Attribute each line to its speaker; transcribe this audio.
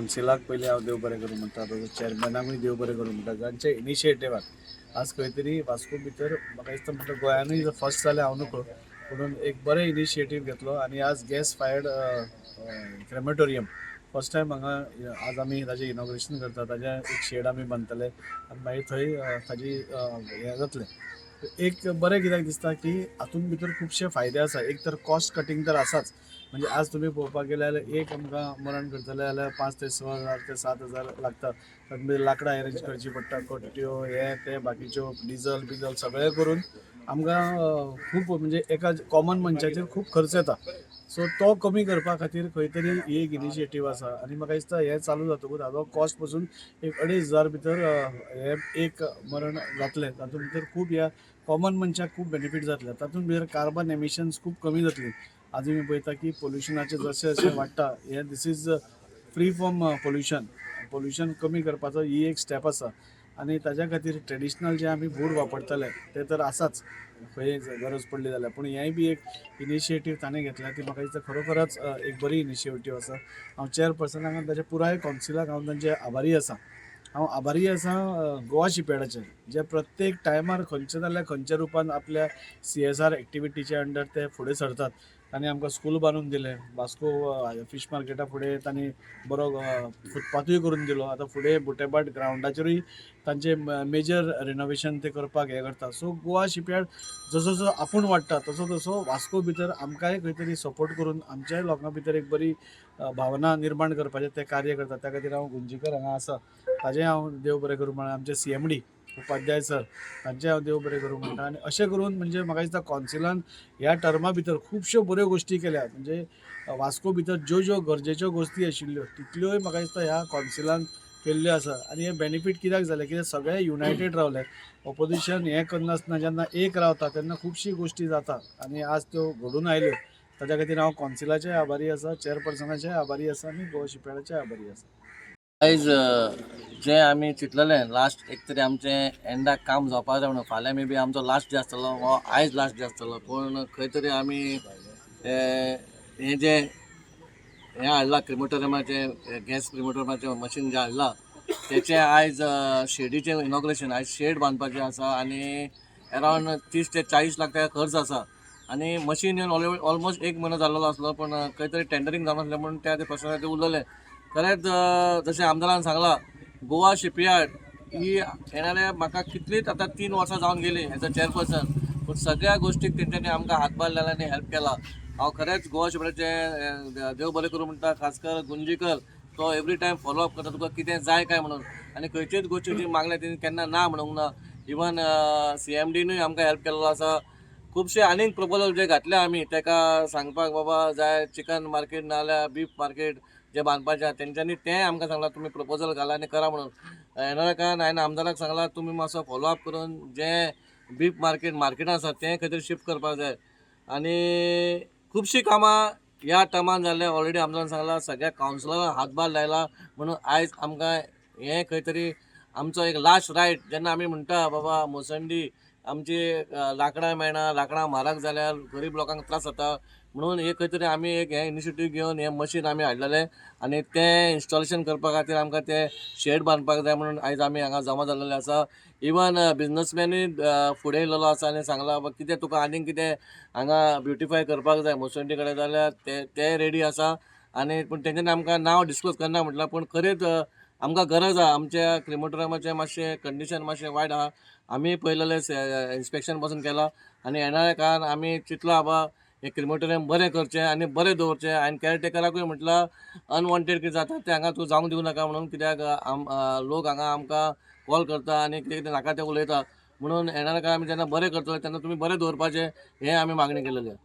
Speaker 1: कौन्सिलाक पयलीं हांव देव बरें करूं म्हणटा, ताजो चॅरमॅनाकूय देव बरें करूं म्हणटा, जांचे इनिशिएटिवान आज खंय तरी वास्को भितर, म्हाका दिसता म्हणटा गोंयानूय फर्स्ट जालें हांव नकळो, पुणून एक बरें इनिशिएटीव घेतलो आनी आज gas fired crematorium first time हांगा आज आमी ताजें इनॉग्रेशन करता. ताजें एक शेड आमी बांदतले आनी मागीर थंय ताजी हें जातलें. एक बरें कित्याक दिसता की हातूंत भितर खुबशे फायदे आसा. एक तर कॉस्ट कटींग तर आसाच, म्हणजे आज तुमी पळोवपाक गेले जाल्यार एक आमकां मरण करतले जाल्यार 5 ते 6 हजार ते 7 हजार लागता. तातूंत भितर लांकडां अरेंज करची पडटा, कट्ट्यो, हे ते बाकीच्यो, डिजल बिजल सगळें करून आमकां खूब, म्हणजे एका कॉमन मनशाचेर खूब खर्च येता. सो तो कमी करपा खातीर खंय तरी ही एक इनिशिएटीव आसा आनी म्हाका दिसता हें चालू जातकूच हाजो कॉस्ट पसून एक 2,500 भितर हें एक मरण जातलें. तातूंत भितर खूब ह्या कॉमन मनशाक खूब बेनिफीट जातले. तातूंत भितर कार्बन एमिशन्स खूब कमी जातली. आज आमी पळयता की पोल्युशनाचें जशें जशें वाडटा, हें this is free from pollution. Pollution कमी करपाचो ही एक स्टेप आसा आनी ताज्या खातीर ट्रेडिशनल जे आमी वूड वापरतले ते तर आसाच, खंय गरज पडली जाल्यार, पूण हेंय बी एक इनिशिएटीव ताणें घेतल्या ती म्हाका दिसता खरोखरच एक बरी इनिशिएटीव आसा. हांव चेअरपर्सनाक आनी ताच्या पुराय कौन्सिलाक हांव तांचे आभारी आसा. हांव आभारी आसा गोवा शिपयार्डाचे, जे प्रत्येक टायमार खंयच्या जाल्यार खंयच्या रुपान आपल्या सीएसआर एक्टिविटीच्या अंडर ते फुडें सरतात. तांणी आमकां स्कूल बांदून दिलें वास्को फीश मार्केटा फुडें, तांणी बरो फुटपाथूय करून दिलो. आतां फुडें बुटेभाट ग्रावंडाचेरूय तांचे मेजर रिनोवेशन ते करपाक हें करता. सो गोवा शिपयार्ड जसो जसो आपूण वाडटा, तसो तसो वास्को भितर आमकांय खंय तरी सपोर्ट करून आमच्याय लोकां भितर एक बरी भावना निर्माण करपाचें ते कार्य करता. त्या खातीर हांव गुंजीकर हांगा आसा ताजें हांव देव बरें करूं म्हणटा. आमचे सीएमडी उपाध्याय सर, तांचें हांव देव बरें करूं म्हणटा. आनी अशें करून म्हणजे म्हाका दिसता कौन्सिलान ह्या टर्मा भितर खुबश्यो बऱ्यो गोश्टी केल्यात. म्हणजे वास्को भितर ज्यो ज्यो गरजेच्यो गोश्टी आशिल्ल्यो, तितल्योय म्हाका दिसता ह्या कौन्सिलान केल्ल्यो आसा. आनी हे बेनिफीट कित्याक जालें? कित्याक सगळे युनायटेड रावले, ऑपोजिशन हें करनासतना जेन्ना एक रावता तेन्ना खुबशी गोश्टी जाता आनी आज त्यो घडून आयल्यो. ताच्या खातीर हांव कौन्सिलाचेय आभारी आसा, चेअरपर्सनाचेय आभारी आसा आनी गोवा शिपयार्डाचेय आभारी आसा.
Speaker 2: आयज जें आमी चिंतलेलें लास्ट एक तरी आमचें एंडाक काम जावपा जाय म्हणून, फाल्यां मे बी आमचो लास्ट डे आसतलो वा आयज लास्ट डे आसतलो, पूण खंय तरी आमी हें जें हें हाडलां, क्रिमोटोरियमाचें, गॅस क्रिमोटोरियमाचें मशीन जें हाडलां, तेचें आयज शेडीचें इनॉग्रेशन. आयज शेड बांदपाचें आसा आनी अरावंड 30 ते 40 लाख तेका खर्च आसा. आनी मशीन येवन ऑलमोस्ट एक म्हयनो जाल्लो आसलो, पूण खंय तरी टेंडरींग जावनासलें म्हणून त्या ते प्रश्ना खातीर उरलेलें. खरेंच जशें आमदारान सांगलां, गोवा शिपयार्ड ही येणाऱ्या म्हाका कितलींच आतां 3 वर्सां जावन गेलीं एज अ चेअरपर्सन, पूण सगळ्या गोश्टीक तेंच्यांनी आमकां हातभार लायला आनी हेल्प केला. हांव खरेंच गोवा शिपयार्डाचें देव बरें करूं म्हणटा. खास कर गुंजीकर, तो एवरी टायम फॉलो अप करता तुका कितें जाय काय म्हणून आनी खंयचेच गोश्टी मागल्या तेणी केन्ना ना म्हणूंक ना. इवन सीएमडीनूय आमकां हेल्प केल्लो आसा. खुबशे आनीक प्रपोजल जे घातले आमी तेका सांगपाक, बाबा जाय चिकन मार्केट नाजाल्यार बीफ मार्केट जे बांदपाचें आहा, तेंच्यांनी तेंय आमकां सांगलां, तुमी प्रपोजल घाला आनी करा म्हणून. येणाऱ्या काळान हांवें आमदाराक सांगलां, तुमी मातसो फॉलो अप करून जें बीफ मार्केट मार्केटान आसा तें खंय तरी शिफ्ट करपाक जाय. आनी खुबशीं कामां ह्या टर्मान जाल्ले. ऑलरेडी आमदारान सांगलां, सगळ्या कावन्सिलरान हातभार लायला म्हणून आयज आमकां हें खंय तरी आमचो एक लास्ट रायट. जेन्ना आमी म्हणटा बाबा मोसंडी आमची लांकडां मेळना, लांकडां म्हारग जाल्यार गरीब लोकांक त्रास जाता म्हणून एक खंय तरी आमी एक हें इनिशिएटीव घेवन हें मशीन आमी हाडलेलें आनी तें इन्स्टॉलेशन करपा खातीर आमकां तें शेड बांदपाक जाय म्हणून आयज आमी हांगा जमा जाल्लेले आसा. इवन बिजनसमॅनूय फुडें येयलेलो आसा आनी सांगलां, बाबा कितें तुका आनीक कितें हांगा ब्युटिफाय करपाक जाय मोसंडी कडेन जाल्यार ते ते रेडी आसा. आनी पूण तेंच्यांनी आमकां नांव डिस्क्लोज करना म्हटलां, पूण खरेंच आमकां गरज आहा. आमच्या क्रिमोटोरियमाचें मातशें कंडिशन मातशें वायट आहा. आमी पयलेलें इन्स्पेक्शन पासून केलां आनी येणाऱ्या काळान आमी चिंतलां, बाबा हें क्रिमोटोरियम बरें करचें आनी बरें दवरचें. आनी कॅरटेकराकूय म्हटलां, अनवॉन्टेड कितें जाता तें हांगा तूं जावंक दिवं नाका म्हणून, कित्याक लोक हांगा आमकां कॉल करता आनी कितें कितें नाका तें उलयता म्हणून. येणाऱ्या काळान आमी जेन्ना बरें करतले तेन्ना तुमी बरें दवरपाचें हें आमी मागणी केलेली आहा.